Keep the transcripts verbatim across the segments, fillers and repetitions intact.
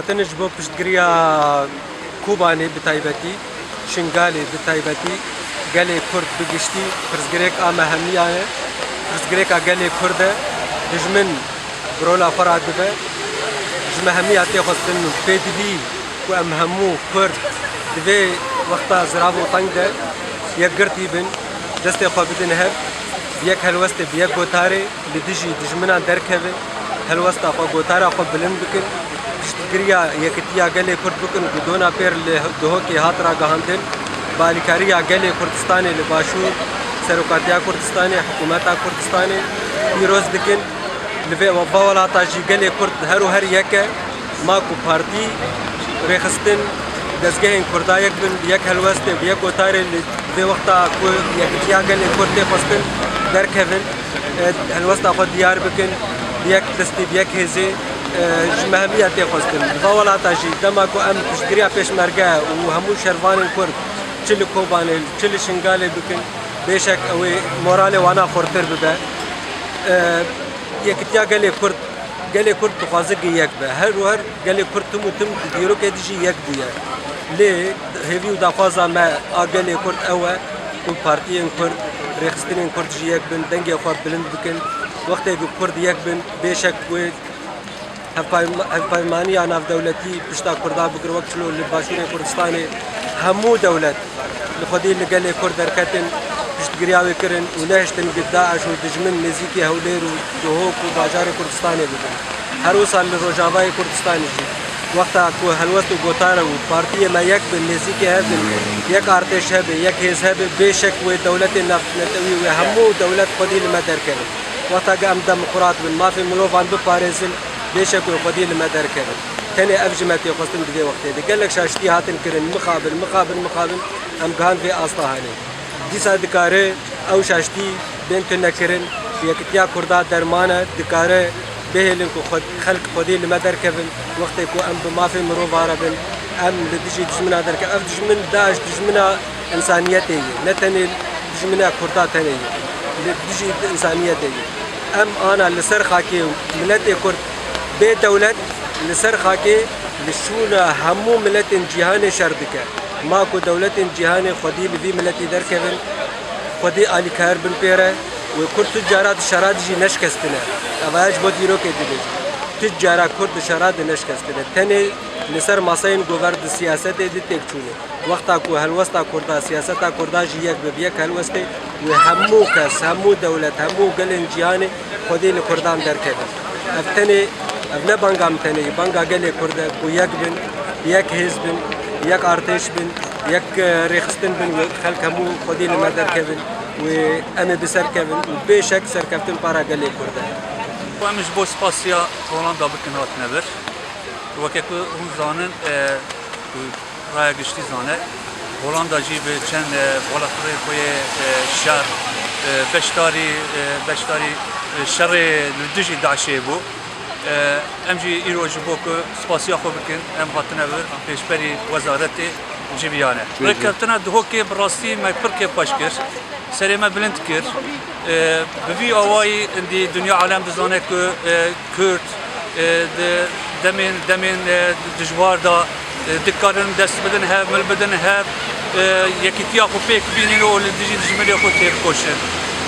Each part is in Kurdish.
Tenê ji bo piştgiriya Kobanê bi taybetî, Şingalê bi taybetî, gelê Kurd bi giştî, pirsgirêk a me hemiya ye. Pirsgirêka gelê Kurd e. Dijmin bi rola xwe radibe. Ji me hemiya tê xwestin û pêdivî ku em hemû Kurd di vê wexta zirav û teng de yekgirtî bin, destê xwe bidin hev, bi yek helwestê, bi yek gotarê li dijî dijminan derkevin, helwesta xwe, gotara xwe bilind bikin. Piştgiriya yekitiya gelê Kurd bikin ku dona pêr li Duhokê hat ragihandin, bi alîkariya gelê Kurdistanê li Başûr, Serokatiya Kurdistanê, Hikûmeta Kurdistanê pîroz dikin. Li vê va welata jî gelê Kurd her û her yek e. Ma ku partî, rêxistin, dezgehên Kurda yek bin, bi yek helwestê, bi yek gotarê li vê wexta ku yekitiya gelê Kurd tê xwestin derkevin, e, helwesta xwe diyar bikin, bi yek destî, bi yek hêzê, e, ji me hemiya tê xwestin. Li va welata jî dema ku em piştgiriya Pêşmerge û hemû şervanên Kurd çi li Kobanê, çi li Şingalê bikin, bêşek ew ê moralê wana xurtir bibe. E, Yekitiya gelê Kurd, gelê Kurd dixwaze ku yek be. Her û her gelê Kurd tim û tim di dîrokê de jî yek bûye. Lê hêvî û daxwaza me a gelê Kurd ew e ku partiyên Kurd, rêxistinên Kurd jî yek bin, dengê xwe bilind bikin. Wextê ku Kurd yek bin, bêşek wê hevpayma-, hevpaymaniya navdewletî pişta Kurda bigir, wek çilo li Başûrê Kurdistanê hemû dewlet li xwedî li gelê Kurd derketin, piştgiriya wê kirin û nehiştin ku DAIŞ û dijmin nêzîkî Hewlêr û Duhok û bajarê Kurdistanê bibin. Her wisa li Rojavayê Kurdistanê jî, wexta ku helwest û gotara û partiyê me yek bin, nêzîkî hev bin, yek artêş hebe, yek hêz hebe, bêşek wê dewletên navnetewî wê hemû dewlet xwedî li me derkevin. Wexta ku em demokrat bin, mafê mirovan biparêzin, bêşek wê xwedî li me derkevin. Tenê ev ji me tê xwestin di vê wextê de. Gelek şaştî hatin kirin, mixabin, mixabin, mixabin, em gihan vê asta hanê. Dîsa dikare ew şaştî bên tunekirin, yekitiya Kurda derman e, dikare bihêlin ku xwe-, xelk xwedî li me derkevin, wextê ku em bi mafê mirova re bin, em li dijî dijmina derkevin. Ev dijmin, DAIŞ dijmina însaniyetê ye, ne tenê dijmina Kurda tenê ye, li dijî însaniyetê ye. Em ana li ser xakê miletê Kurd bê dewlet li ser xakê li şûna hemû miletên cîhanê şer dike. Ma ku dewletên cîhanê xwedî li vî miletî derkevin, xwedî alîkar bin pê re, wê Kurd tu cara di şera de jî neşkestine. Ev aya ji bo dîrokê dibêjim. Tu cara Kurd di şera de neşkestine. Tenê li ser maseyên goverd di siyasetê de têk çûne. Wexta ku helwesta Kurda, siyaseta Kurda jî yek be, bi yek helwestê, wê hemû kes, hemû dewlet, hemû gelên cîhanê xwedî li Kurdan derkevin. Ev tenê, ev ne banga min tenê ye, banga gelê Kurd e ku yek bin, yek hêz bin, yek artêş bin, yek, e, rêxistin bin, wê xelk hemû xwedî li me derkevin, wê em ê bi ser kevin û bêşek serkeftin para gelê Kurd e. Em ji bo spasiya Holanda bikin hatine vir. Weke ku hûn zanin, e, ku raya giştî zane, Holanda jî bi çend, e, balafirê xwe yê, e, şer, e, beşdarî, e, beşdarî, e, şerê li dijî DAIŞê bû. E, em jî îro ji bo ku spasiya xwe bikin, em hatine vir pêşberî wezaretê civiyane. Rêkeftina Duhokê bi rastî me pir kêfxweş kir. Serê me bilind kir. E, bi vî awayî êdî dinya alem dizane ku, e, Kurd, e, di demên, demên, e, dijwar de, e, dikarin dest bidin hev, mil bidin hev, e, yekîtiya xwe pêk bînin û li dijî dijminê xwe têbikoşin.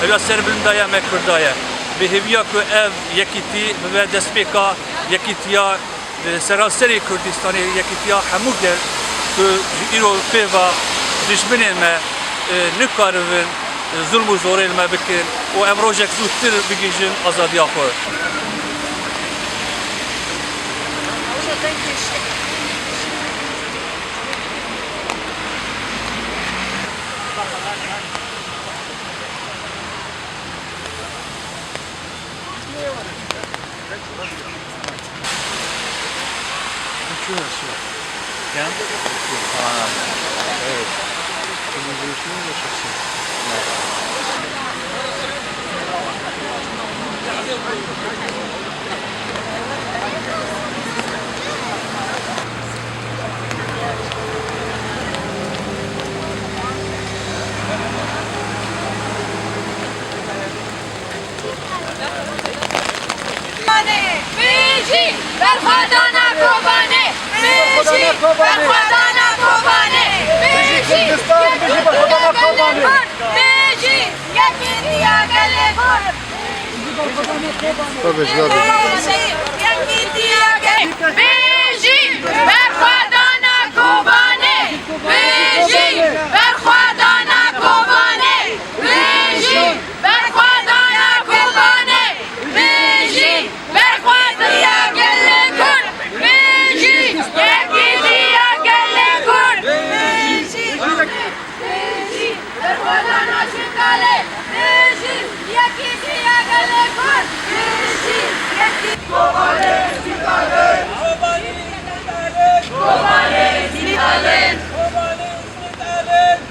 Ev ya serbilinda ye me Kurda ye. Bi hêviya ku ev yekîtî bibe destpêka yekîtiya Li seranserê Kurdistanê yekîtiya hemû gel ku ji îro pê ve dijminên me, e, nikaribin, e, zulm û zorê li me bikin û em rojek zûtir bigihîjin azadiya xwe. Uçuyorsun. Ya? Aa, evet. Şimdi görüşmeyi de çok seviyorum. Kobanê! Bijî! Berxwedana Kobanê! Berxwedana Kobanê! Bijî Kurdistan! Bijî berxwedana Kobanê! Bijî yekîtiya gelê Kurd! Bijî yekîtiya gelê Kurd! Bijî berxwedana Kobanê! Bijî berxwedana Kobanê! Bijî berxwedana Kobanê! Bijî berxwedana gelê Kurd! Bijî yekîtiya gelê Kurd! Bijî! Bijî berxwedana Şingalê! Bijî yekîtiya gelê Kurd! Bijî yekî- Kobanê Sîtalin! Kobanê Sîtalin!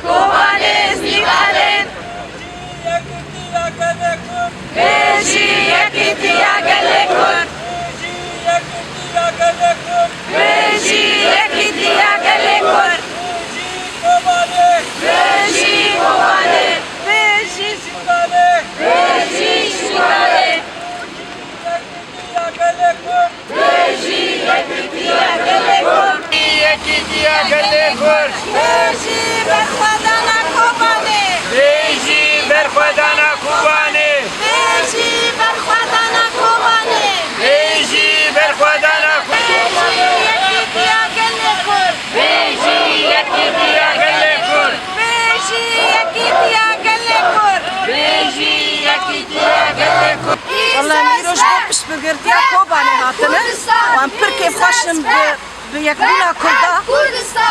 Kobanê Sîtalin! Yekîtiya gelê Kurd! Bijî yekîtiya gelê Kurd! Bijî yekîtiya gelê Kurd! Bijî yekîtiya gelê Kurd! Bijî Kobanê! Bijî Kobanê! Bijî Şingalê! Bijî Şingalê! Yekîtiya gelê Kurd! Bijî yekîtiya gelê Kurd! Yekîtiya gelê Kurd! Bijî berxwedana Kobanê! Bijî berxwedana Kobanê! Bijî berxwedana Kobanê! Bijî berxwedana Ko- Bijî yekîtiya gelê Kurd! Bijî yekîtiya gelê Kurd! Bijî yekîtiya gelê Kurd! Bijî yekîtiya gelê Kurd! Wele em îro ji bo piştbirgirtiya Kobanê hatine. Û em pir kêfxweş in bi, bi yekbûna Kurda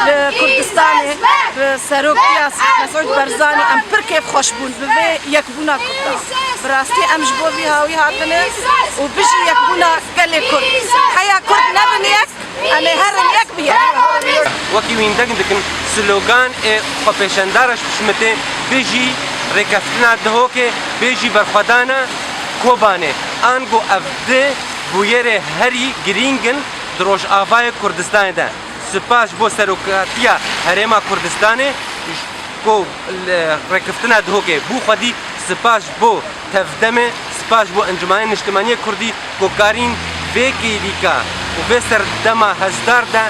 li Kurdistanê, bi serokiya Mesûd Barzanî em pir kêfxweş bûn bi vê yekbûna Kurda. Bi rastî em ji bo vî hawî hatine û bijî yekbûna gelê Kurd. Heya Kurd nebin yek, em ê herin yek bi yek. Wekî wîndeng dikin, slogan ê xwepêşendara ji piştê, bijî rêkeftina Dihokê, bijî berxwedana Kobanê. Ango ev di bûyerê herî girîng in di Rojavayê Kurdistanê de. Spas ji bo Serokatiya Herêma Kurdistanê, ji ku li rêkeftina Dihokê bû xwedî, spas ji bo Tevdemê, spas ji bo Encûmenê Niştimanî yê Kurdî ku karîn vê kêlîka û vê serdema hesdar de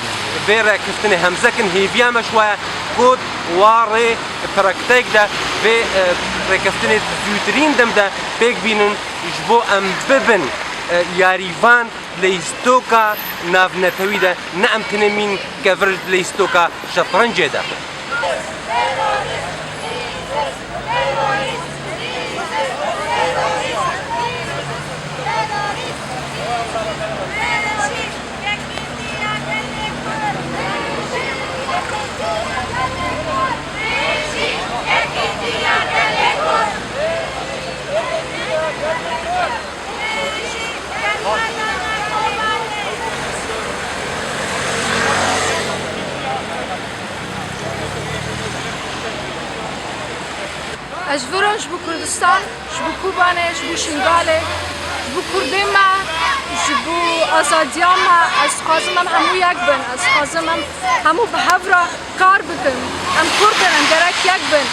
vê rêkeftinê hemze kin. Hêviya me ji we ye ku di warê praktîk de vê, e, rêkeftinê di zûtirîn dem de pêk bînin, ji bo em bibin, e, yarîvan di lîstoka navnetewî de, ne em tenê mîn kevir di lîstoka şetrencê de. Ez vir im ji bo Kurdistan, ji bo Kobanê, ji bo Şingalê, ji bo Kurdên me, ji bo azadiya me. Ez dixwazim em hemû yek bin. Ez dixwazim em hemû bi hev re kar bikin. Em Kurd in, em gerek yek bin.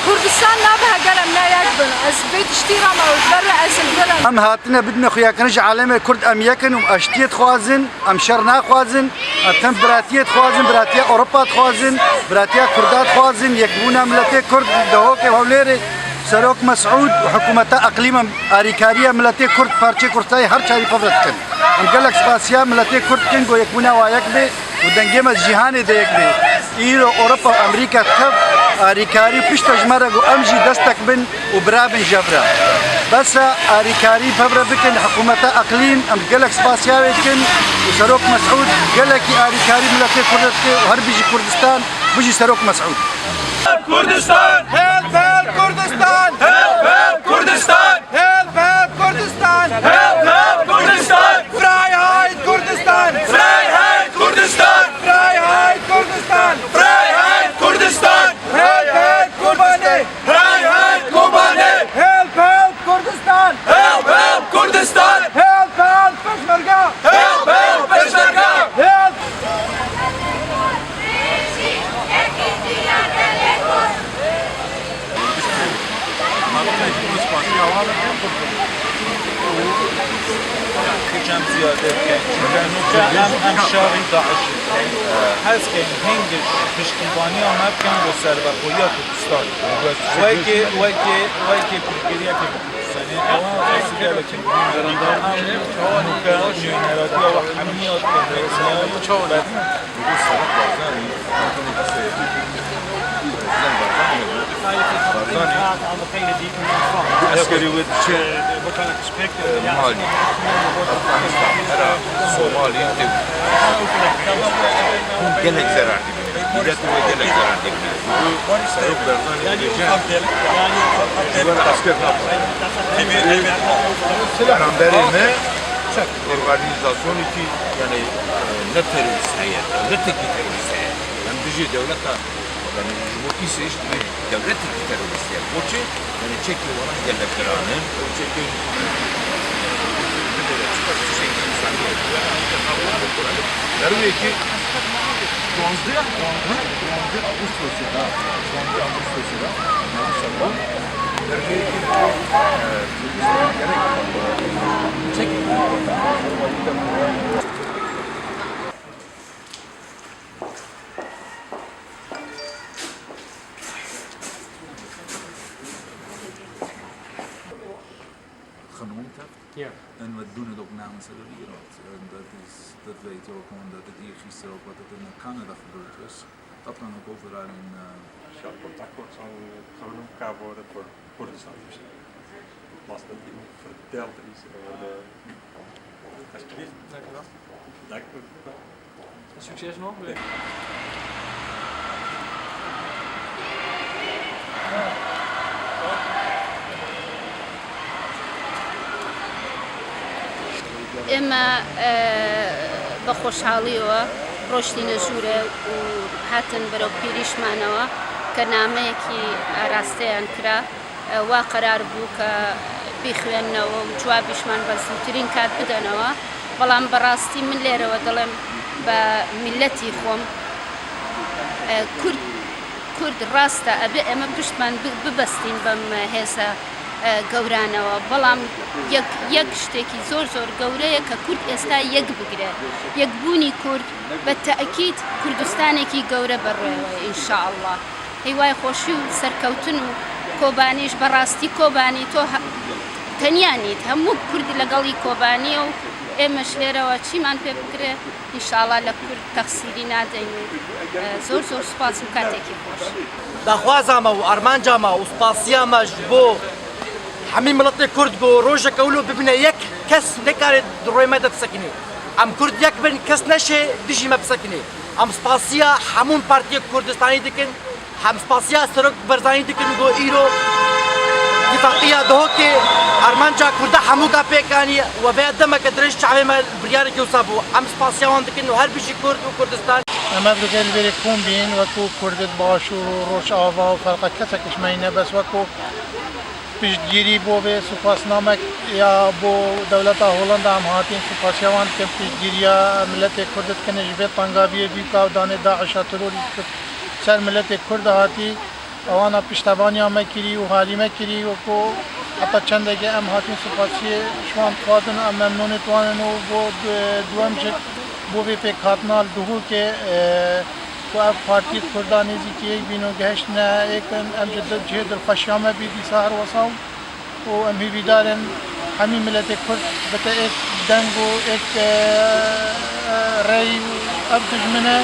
Kurdistan nabe heger em ne yek bin. Ez vê tiştî re me û ji ber re ez li vir im. Em hatine bidine xuyakirin ji alemê Kurd, em yek in û em aştiyê dixwazin, em şer naxwazin. Em tenê biratiyê dixwazin, biratiya Ewropa dixwazin, biratiya Kurda dixwazin, yekbûna miletê Kurd li Dihokê û Hewlêrê. Serok Mesûd û hikûmeta eqlîm em arîkariya miletê Kurd, parçeyê Kurdistanê her çarî pevre dikin. Em gelek spasiya miletê Kurd dikin ku yekbûna wa yek bê û dengê me di cîhanê de yek bê. Îro Ewropa û Amerîka tev arîkarî û pişt e ji me re ku em jî destek bin û bira bin ji hev re. Bes e arîkarî pevre bikin, hikûmeta eqlîm em gelek spasiya wê dikin û Serok Mesûd gelekî arîkarî miletê Kurd re dike û her bijî Kurdistan, bijî Serok Mesûd. Kurdistan! Help, help, Kurdistan! Help, help, Kurdistan! Help, help, Kurdistan! Help, help, Kurdistan! Freiheit, Kurdistan! Freiheit, Kurdistan! Freiheit, Kurdistan! Freiheit, Kurdistan! Help, help, Kobanê! Freiheit, Kobanê! Help, help, Kurdistan! Help, help, Kurdistan! Help, help, Pêşmerga! Help, help, Pêşmerga! Help! Em ziyade bikin. Çunke nûke em, em şerî DAIŞ in. Hez kin hingî piştîvaniya me bikin bo serbexweyiya Kurdistanê. Wekî, wekî, wekî piştgiriyekî Kurdistanê. Ew ez gelekî nûke nûneratiya we hemiya dikin. Barzanî. Eskerî wê diçe, e, malî. Afganistan, hera Somalî tê. Hûn gelek zerar dibîne. Miletê wê gelek zerar dibîne. Serok Barzanî dibêje, ji we re esker nabe. Beramberê me organîzasyonekî, yanî, e, ne terorîst heye, dewletekî terorîst heye. Em dijî dewleta Yanî ji bo îsîş dibê dewletekî terorîstî ye. Bo çi? Yanî çekê wan gelek giran in. Ew çekên tiştekî însanî ye. Derûyekî duwazdeh, duwazdeh, duwazdeh Ağustosê de, duwazdeh Ağustosê de, navî Serban, derûyekî, e, gerek çekê Genomen habt. Ja. En wat doen het ook namens heel de wereld. En dat is, dat weten we ook gewoon dat het hier gisteren ook wat het in Canada gebeurd is. Dat kan ook overal in, eh, Sharp Accords aan Genomen worden voor Kurdistan. Was dat niet verteld is over de Alsjeblieft. Dank u wel. Dank u. Succes nog. ئێمە، ئە، بە خۆشحاڵیەوە ڕۆشتینە ژوورێ و هاتن بەرەو پیریشمانەوە کە نامەیەکی ئاراستەیان کرا. وا قەرار بوو کە بیخوێننەوە و جوابیشمان بە زووترین کات بدەنەوە، بەڵام بەڕاستی من لێرەوە دەڵێم بە میلەتی خۆم، ئە، کورد، کورد ڕاستە ئەبێ ئێمە پشتمان ب-، ببەستین بەم هێزە، ئە، گەورانەوە، بەڵام یەک، یەک شتێکی زۆر زۆر گەورەیە کە کورد ئێستا یەک بگرێ، یەکبوونی کورد بە تەئکید کوردستانێکی گەورە بەڕێوەیە ئینشاءاللە. هیوای خۆشی و سەرکەوتن و کۆبانیش، بەڕاستی کۆبانی تۆ هە-، تەنیا نیت، هەموو کورد لەگەڵی کۆبانیە و ئێمەش لێرەوە چیمان پێ بکرێ، ئینشاڵا لە کورد تەخسیری نادەین و، ئە، زۆر زۆر سوپاس و کاتێکی خۆش. داخوازا me û armanca me û spasiya me ji bo hemî miletê Kurd ku rojeke wilo bibine yek, kes nekare di royê me de bisekinê. Em Kurd yek bin, kes neşê dijî me bisekinê. Em spasiya hemûn partiyê Kurdistanî dikin. Em spasiya Serok Barzanî dikin ku îro Tifaqîya Duhokê armanca Kurda hemûka pêk anî. We vê demeke dirêj çavê me biryarekî wisa bû. Em spasiya wan dikin û her bijî Kurd û Kurdistan. Em ev li vê li vêrê kom bîn, wekû Kurd di Başûr û Rojava û ferqa kesek ji me hîne, bes wekû piştgirî bo vê supasnamek ya bo dewleta Holanda em hatîn, supasiya wan dikin, piştgiriya miletê Kurd dikin ji vê tengaviyê bîka û danê DAIŞa terorîst ser miletê Kurd hatî, ewana piştevaniya me kirî û halî me kirî û ku heta çendekê em hatîn supasiyê ji wan dixwazin û em memnûnê wan in û bo du-, duwem jî bo vê pêkhatina li Duhokê, e, ku ev partiyê Kurda nêzîkî yek bîn û gehiştine yek in, em ji dil, cihê dilxweşiya me bî dîsa her wesa û û em hîvîdar in hemî miletê Kurd bite êk deng û êk, e, rey û ev dijmine,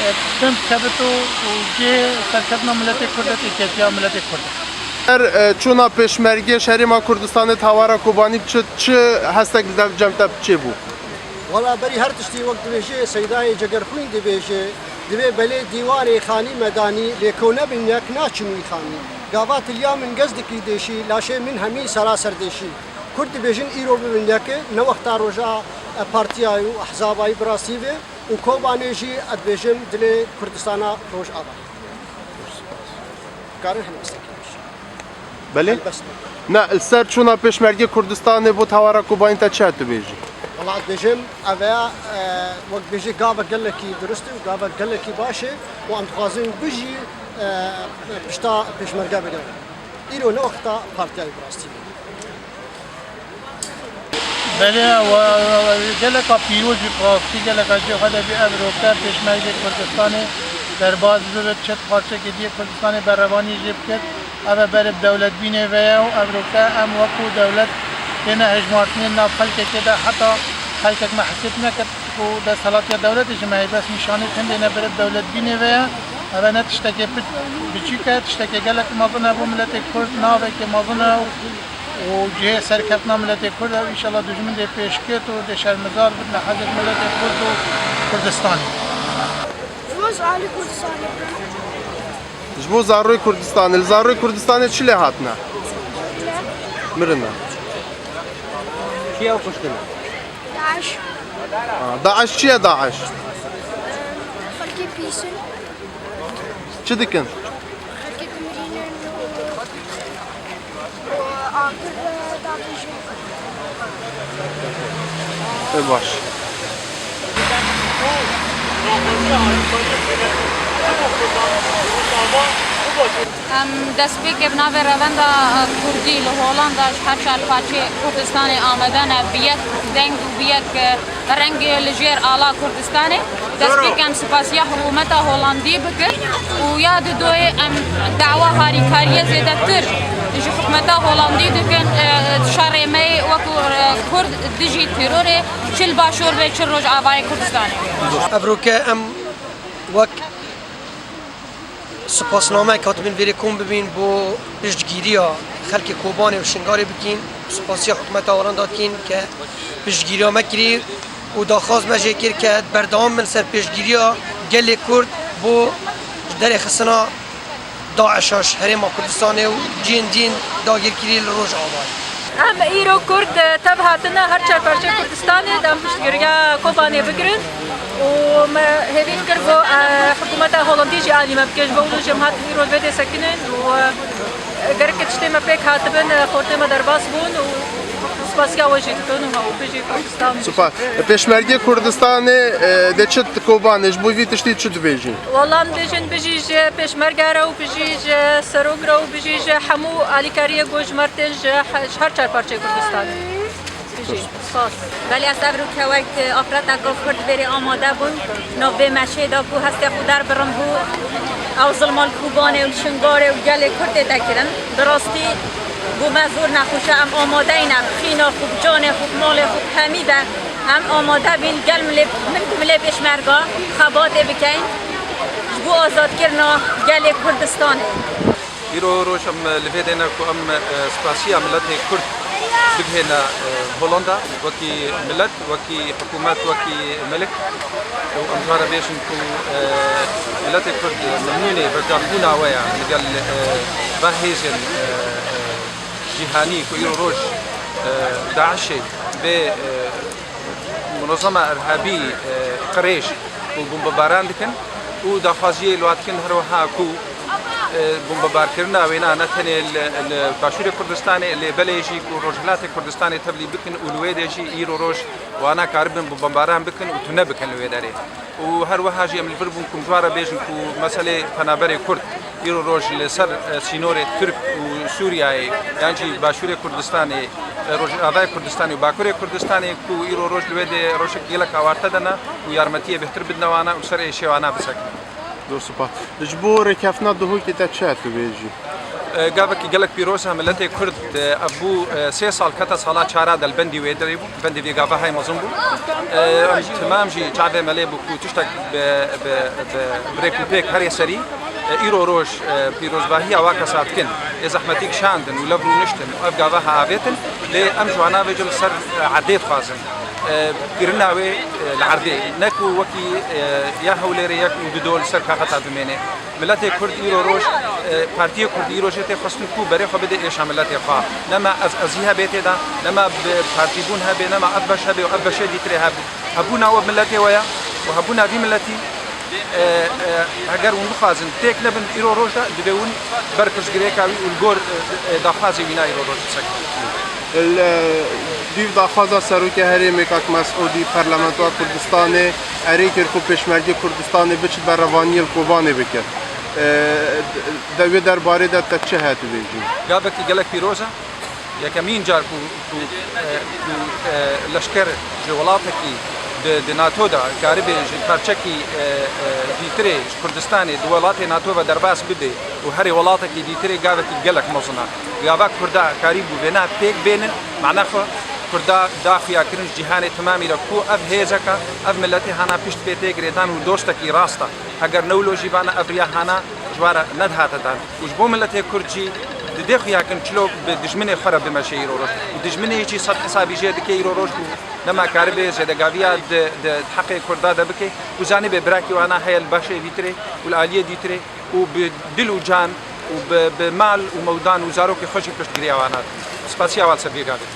e, bin bikevit û, û cihê serketina miletê Kurd e, êketiya miletê Kurd e. Her, e, çûna pêşmergê şerê ma Kurdistanê di hawara Kobanî çi, çi hestek li dev cem te çêbû? Wela berî her tiştî wek dibêje Seydayê Cegerxwîn dibêje, dibê belê dîwarê xanî me danî, lê ko nebin yek naçin wî xanî. Gava tiliya min gez dikî dêşî, laşê min hemî seraser dêşî. Kurd dibêjin îro bibin yek, ne wexta roja, e, partiya û ehzaba yî bi rastî ve û Kobanê jî ez dibêjim dilê Kurdistana Rojava. Karin hemî istekî bêjin. Belê? Helbest. Na, li ser çûna pêşmergê Kurdistanê bo tawara Kobanî te çi heye tu bêjî? Wela ez dibêjim, ev e, e, wek dibêjî gavek gelekî durist û gavek gelekî baş e û em dixwazin bijî, e, pişta pêşmerge bide. Îro ne wexta partiyayê bi rastî. Belê, we, we, we, geleka pîroz bî, rastî geleka cê xwe de bî, ev roke pêşmergê Kurdistanê derbas bibit, çet parçekê diyê Kurdistanê berevanî jê bikit. Ev e berê bi dewletbînê ve ye û ev roke em wekû dewlet têne hejmartinê nav xelkekê de, heta xelkek me hesêb nekir ku desthilatiya dewletê ji me heye, bes nîşanê hindê ne berê bi dewletbînê ve ye. Ev e ne tiştekê pir biçûk e, tiştekê gelek mezin e bo miletê Kurd, navekê mezin e û û cihê serkeftina miletê Kurd e û înşallah dijmin dê pêşket û dê şermezar bit li hezek miletê Kurd û Kurdistanê. Ji bo zarokê Kurdistanê. Ji bo zaroyê Kurdistanê. Li zaroyê Kurdistanê çi lê hatine? Mirine. Çi ew kuştine? DAIŞ. Ha, DAIŞ çi ye DAIŞ? Xelkê pîs in. Çi dikin? Xelkê dimirînin û, û agir, e, davêjin. E, baş. Em destpêkê bi navê Revenda Kurdî li Holanda ji her çar parçeyê Kurdistanê amade ne, bi yek deng û bi yek, e, rengê li jêr ala Kurdistanê. Destpêk em spasiya hikûmeta Holandî bikin û ya didoyê em dawa harîkariyê zêdetir ji hikûmeta Holandî dikin, e, şerê me yê wekû, e, Kurd dijî terorê, çi li Başûr be, çi Rojavayê Kurdistanê. Evroke em wek Spasnamek hatibin vêrê kom bibîn bo piştgiriya xelkê Kobanê û Şingalê bikîn. Spasiya hikûmeta Holanda dikîn ke piştgiriya me kirî û daxwaz me jê kir ke berdewam bin ser piştgiriya gelê Kurd bo ji derêxistina DAIŞa ji Herêma Kurdistanê û cihên dîn dagirkirî li Rojavayê. Em îro Kurd, e, tev hatine her çar parçeyê Kurdistanê, em piştgiriya Kobanê bigirin û me hêvî kir ku, e, hikûmeta Holandî jî alî me bike, ji bo wilo jî em hatin îro vê dê sekinin û, e, gerek tiştê me pêk hatibin, e, xortê me derbas bûn û spasiya we jî dikin û hewpijî Kurdistan. Spas. Pêşmergê Kurdistanê, e, dê çi di Kobanê, ji bo vî tiştî çi dibêjî? Wela em dibêjin bijî ji pêşmerge re û bijî ji serok re û bijî ji hemû alîkariyê ku ji me re tên ji he-, ji her çar parçeyê Kurdistanê. Bijî. Spas. Belê ez ev rûke wek afreteka Kurd vêrê amade bûn. Nav vê meşê de ku hestê xwe derbirim bû. Ew zilma li Kobanê û li Şingalê û gelê Kurd tê te kirin. Bi rastî bo me zor nexweş e. Em amadeyî ne. Bi xîna xwe, bi canê xwe, bi malê xwe, bi hemî be. Em amade bîn gel milê, min ku milê pêşmerga xebatê bikeyn ji bo azadkirina gelê Kurdistanê. Îro roj em li vê dêne ku em, e, spasiya miletê Kurd bigihêne, e, Holanda, wekî milet, wekî hikûmet, wekî milik. Û em ji wan re bêjin ku, e, miletê Kurd memnûnê beşdarbûna we ye li gel, e, va hêzên, e, e, cîhanî ku îro roj, e, DAIŞê bê, e, munezema irhabî, e, qirêj û bombebaran dikin û daxwaziyê li wan dikin her wiha ku, e, bombebarkirina wêna ne tenê li, li Başûrê Kurdistanê, lê belê jî ku Rojhilatê Kurdistanê tevlî bikin û li wê de jî îro roj wana karibin bombebaran bikin û tune bikin li wê derê. Û her wiha jî em li vir bûn ku em ji wan re bêjin ku meselê penaberê Kurd îro roj li ser, e, sînorê Tirk û Sûriyeyê, yan jî Başûrê Kurdistanê, e, Rojavayê Kurdistanê û Bakurê Kurdistanê ku îro roj li wê de rojek gelek awarte de ne û yarmetiyê bêhtir bidine wana û ser êşê wana bisekine. Zor spas. Ji bo rêkeftina Duhokê te çi hate bêjî? E, gavekî gelek pîroz e, miletê Kurd, e, ev bû, e, sê sal kete sala çara de li bendî wê derê bû, bendî vê gava hay mezin bû. E, em temam jî çavê me lê bû ku tiştek bi, bi, bi, bi rêk û pêk herê serî, e, îro roj, e, pîrozbahiya wa kesa dikin. Ê zehmetî kişandin û lev rûniştin û ev gava ha avêtin, lê em ji wana vêjin li ser, e, erdê dixwazin. E, kirina wê, e, li erdê. Ne ku wekî, e, ya Hewlêrê yek û dido li ser kaxeta bimêne. Miletê Kurd îro roj, e, Partiyê Kurdî îro jê tê xwestin ku berê xwe bide êşa miletê xwe. Nema ez ezî hebê tê de, nema bi partîbûn hebê, nema ev beş hebê û ev beşê dîtirê hebû. Hebûna we miletê we ye û hebûna vî miletî, e, e, heger hûn bixwazin têk nebin îro roj de, divê hûn ber pirsgirêka wî û li gor, e, e, daxwazê wîna îro roj bisekinin. Li, e, dîv daxwaza Serokê Herêmê Kak Mesûdî Parlamentoya Kurdistanê erê kir ku Pêşmergê Kurdistanê biçit berevaniyê li Kobanê bike. E, de wê derbarê de te çi heye tu bêjî? Gavekî gelek pîroz e. Yekemîn car ku, ku, e, ku, e, leşker ji welatekî di, di NATO de karibe ji parçekî, e, e, dîtirê ji Kurdistanê di welatê NATO ve derbas bibe û herê welatekî dîtirê gavekî gelek mezin e. Gava Kurda karîbû vêna pêk bênin, mane xwe Kurda da xuyakirin ji cîhanê temamî re ku ev hêzeke, ev miletê hana pişt pê tê girêdan û dostekî rast e. Heger ne wilo jî vana ev riya hana ji we re nedihate dan. Û ji bo miletê Kurd jî didê xuyakin çilo bi dijminê xwe re bimeşe îro roj. Û dijminê jî sed hesabî jê dike îro roj ku nema karibê zêdegaviya di, di heqê Kurda de bike. Û zanîbê birakî wana heye li beşê dîtirê û li aliyê dîtirê û bi dil û can û bi, bi mal û mewdan û zarokê xwe jî piştgiriya wana dike. Spasiya wan ser vê gavê.